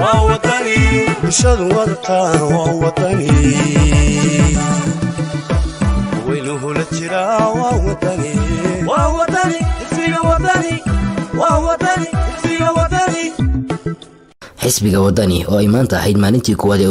Waa Wadani, bulshadu wadataan. Waa Wadani, weynuhula jiraa. Waa Wadani, waa Wadani, xisbiga Wadani. Waa Wadani, xisbiga Wadani. Xisbiga Wadani oo ay maanta ahayd maalintii koowaad ee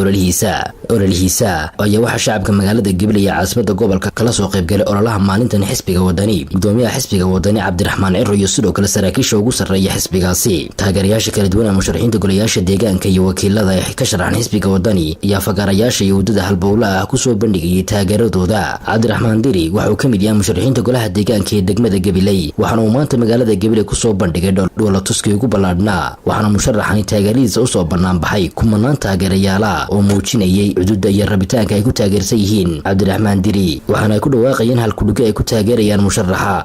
ololihiisa ayaa waxaa shacabka magaalada Gabiley ee caasimada gobolka kala soo qaybgalay ololaha maalintan xisbiga Wadani gudoomiyaha xisbiga Wadani Cabdiraxmaan Ciro iyo sidoo kale saraakiisha ugu sarreeya xisbigaasi. Taageerayaasha kala duwan ee musharaxiinta golayaasha deegaanka iyo wakiilada ee ka sharaxan xisbiga Wadani ayaa fagaarayaasha iyo waddada halbowlaha ah kusoo bandhigayay taageeradooda. Cabdiraxmaan Diri waxa uu ka mid yahay musharaxiinta golaha deegaanka ee degmada Gabiley, waxaana uu maanta magaalada Gabiley kusoo bandhigay dhoolatuskii ugu ballaadhnaa, waxaana musharaxani taageeradiisa usoo banaanbaxay kumanaan taageerayaala oo muujinayay cududa iyo rabitaanka ay ku taageersan yihiin Cabdiraxmaan Diri, waxaana ay ku dhawaaqayeen halkudhigo ay ku taageerayaan musharaxa.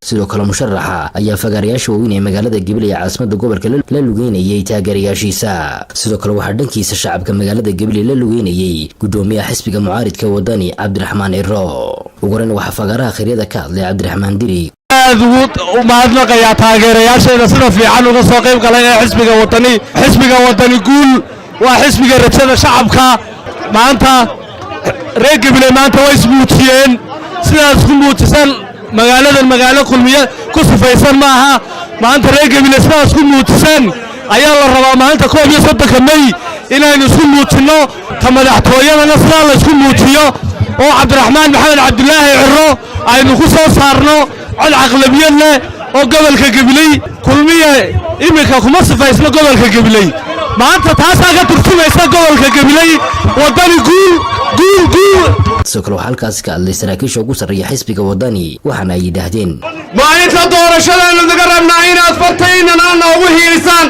Sidoo kale musharaxa ayaa fagaarayaasha waaweyn ee magaalada Gabiley ee caasimada gobolka la lugeynayay taageerayaashiisa. Sidoo kale waxaa dhankiisa shacabka magaalada Gabiley la lugeynayay gudoomiyaha xisbiga mucaaridka Wadani Cabdiraxmaan Ciro. Ugu horeyn waxaa fagaaraha khayryada ka hadlay Cabdiraxmaan Diri. Aad ugu mahadnaqayaa taageerayaashayda sida fiican uga soo qayb galay ee xisbiga Wadani. Xisbiga Wadani guul! Waa xisbiga rajada shacabka. Maanta reer Gabiley maanta way ismuujiyeen. Sidaas ku muujisan magaaladan magaalo Kulmiye ku sifaysan maaha. Maanta reer Gabiley sidaas ku muujisan ayaa la rabaa maalinta 31-ka Mey inaynu isku muujinno, ta madaxtooyadana sidaa la isku muujiyo oo Cabdiraxmaan Maxamed Cabdilaahi Ciro aynu ku soo saarno cod aqlabiyad leh oo gobolka Gabiley. Kulmiye iminka kuma sifaysno gobolka Gabiley. Maanta taasaa ka turjumaysa gobolka Gabiley. Wadani guul, guul, guul! Sidoo kale waxaa halkaasi ka hadlay saraakiisha ugu sarreeya xisbiga Wadani, waxaana ay yidhaahdeen: Maalinta doorashadaannu naga rabnaa inaad fartaynana noogu hiilisaan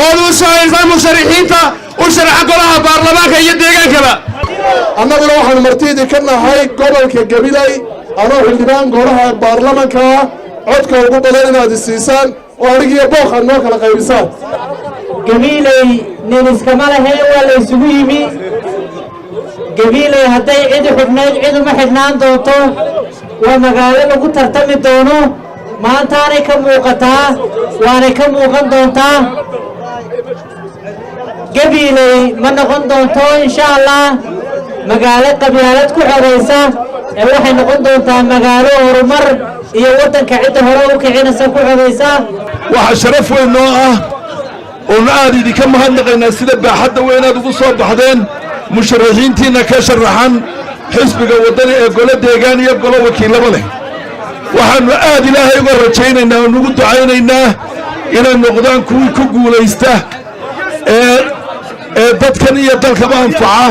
ood u shaqaysaan musharixiinta u sharaxa golaha baarlamaanka iyo deegaankaba. Annaguna waxaanu martiidii ka nahay gobolka Gabiley, anoo xildhibaan golaha baarlamankaa, codka ugu badan inaad isiisaan oo anigiyo Bookh aad noo kala qaybisaan. Gabiiley nin iskama lehe, waa la isugu yimi. Gabiiley hadday cidi xidhnayd, cid uma xidhnaan doonto. Waa magaalo lagu tartami doono. Maantaanay ka muuqataa, waanay ka muuqan doontaa. Gabiiley ma noqon doonto, insha Allah, magaalo qabyaalad ku xoraysa ee waxay noqon doontaa magaalo horumar iyo waddanka cidda hore u kicinaysa ku xoraysa. Waxaa sharaf weyn noo ah oonu aad idinka mahadnaqaynaa sida baaxadda weynaad ugu soo baxdeen musharaxiintiinna ka sharaxan xisbiga Waddani ee golo deegaan iyo golo wakiillaba leh. Waxaannu aad Ilaahay uga rajaynaynaa oo nugu ducaynaynaa inay noqdaan kuwii ku guulaysta ee dadkan iyo dalkaba anfaca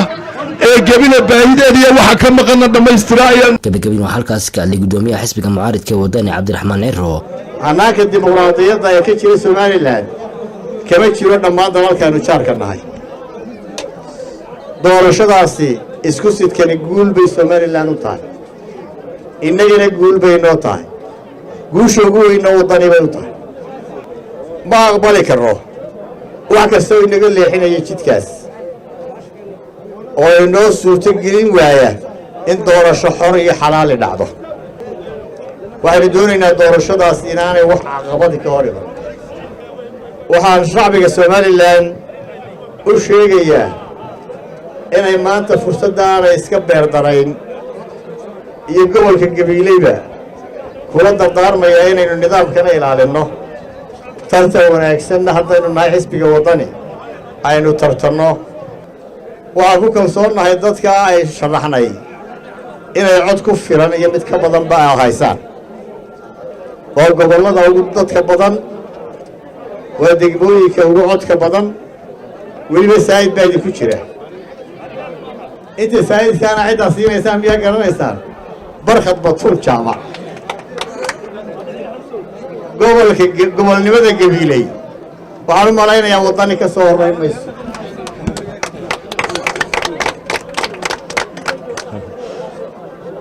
ee Gebile baahideeda iyo waxa ka maqanna dhammaystira ayaan. Gabagabin waxaa halkaasi ka hadlay gudoomiyaha xisbiga mucaaridka Wadani Cabdiraxmaan Ciro. Hannaanka dimuqraadiyadda ee ka jira Somaliland kama jiro dhammaan dalalkaanu jaarka nahay. Doorashadaasi isku sidkani guul bay Somaliland u tahay, innagana guul bay noo tahay, guusha ugu weynna Waddani bay u tahay. Ma aqbali karno wax kasta oo inaga leexinaya jidkaas oo inoo suurto gelin waaya in doorasho xor iyo xalaali dhacdo. Waxaynu doonaynaa doorashadaas inaanay wax caqabadi ka hor iman. Waxaan shacbiga Somaliland u sheegayaa inay maanta fursaddaanay iska beerdarayn iyo gobolka Gabiileyba kula dardaarmayaa inaynu nidaamkana ilaalinno, tartan wanaagsanna haddaynu nahay xisbiga Waddani aynu tartanno. Waxaan ku kalsoonnahay dadkaa ay sharaxnay inay cod ku filan iyo mid ka badanba a haysaan. Waa gobollada ugu dadka badan, waa degmooyinka ugu codka badan. Weliba saa'id baa idinku jira. Inta saa'idkaana ciddaa siinaysaan miyaa garanaysaan? Barkhad Batuun Jaamac. Gobolka gobolnimada Gabiiley waxaan u malaynayaa Waddani ka soo horrayn mayso.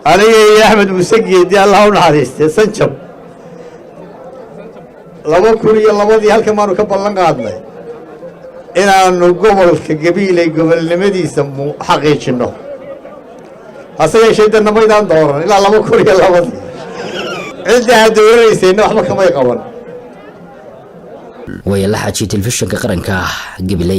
Aniga iyo Axmed Muuse Geedi, Allah u naxariiste, Sanjab, 2002-dii halkan baanu ka ballan qaadnay inaannu gobolka Gabiiley gobolnimadiisa xaqiijinno. Hase yeeshee dee namaydaan dooran ilaa 2002-dii. Cidda aad dooranayseenna waxba kamay qaban. Waya la xaajiye, Telefishinka Qaranka, Gabiley.